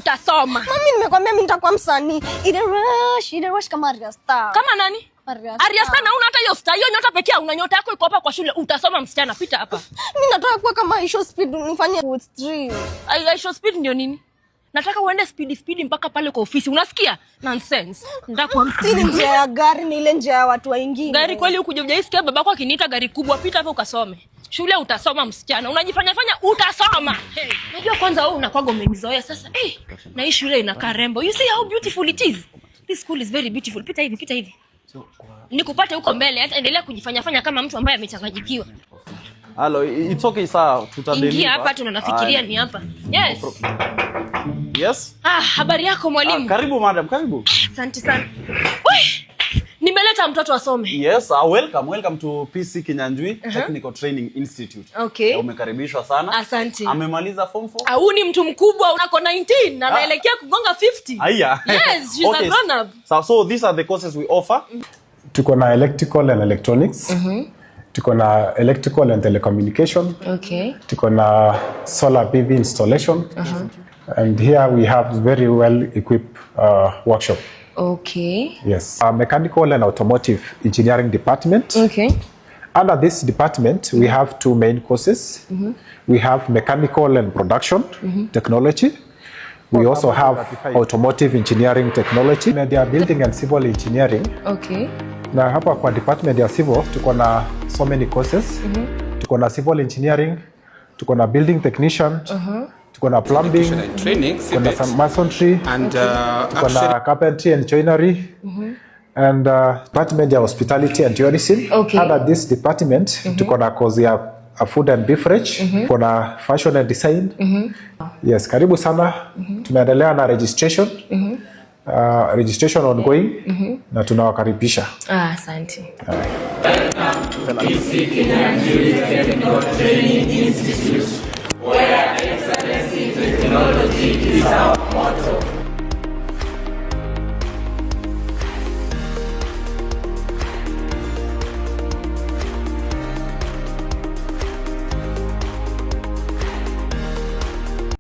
utasoma. Mami nimekwambia mimi nitakuwa msanii. Ile rush kama Arya Star. Kama nani? Arya Star na una hata hiyo star. Hiyo nyota pekee una nyota yako iko hapa kwa shule. Utasoma msichana, pita hapa. Mimi nataka kuwa kama Aisha Speed nifanye stream. Aisha Speed ndio nini? Nataka uende speed mpaka pale kwa ofisi. Unasikia? Nonsense. Nataka kuwa msanii. Njia ya gari ni ile njia ya watu wengine. Gari kweli huko hujaisikia babako akiniita gari kubwa, pita hapa ukasome. Shule utasoma msichana. Unajifanya utasoma. Hey, unajua kwanza wewe unakuwa umenizoea sasa. Na hii shule inakaa rembo. You see how beautiful it is. This school is very beautiful. Pita hivi. Nikupate huko mbele, hata endelea kujifanya kama mtu ambaye amechanganyikiwa. Hello, it's okay sir. Tutadeliver. Ingia hapa tunafikiria ni hapa. Yes. Yes? Habari yako mwalimu? Karibu madam, karibu. Asante sana. Nimeleta mtoto asome. Yes, welcome to PC Kinyanjui Technical Training Institute. Okay. Umekaribishwa sana. Asante. Amemaliza form 4? Au ni mtu mkubwa, unako 19 na anaelekea kugonga 50. Aya. Yes, she's a grown up. So these are the courses we offer. Tuko na electrical and electronics. Tuko na electrical and telecommunication. Okay. Tuko na solar PV installation. And here we have very well equipped workshop. Okay. Yes. Mechanical and automotive engineering department. Okay. Under this department, we have two main courses. We have mechanical and production technology. We also have automotive engineering technology. And they are building and civil engineering. Okay. Na hapa kwa department ya civil, tuko na so many courses. Tuko na civil engineering, tuko na building technician, tuko na plumbing, tuko na masonry, and tuko na carpentry and joinery, and department ya hospitality and tourism. Okay. Under this department, tuko na course ya food and beverage, tuko na fashion and design. Yes, karibu sana. Tunaendelea na registration. Registration ongoing na tunawakaribisha. Asante. Where excellence in technology is our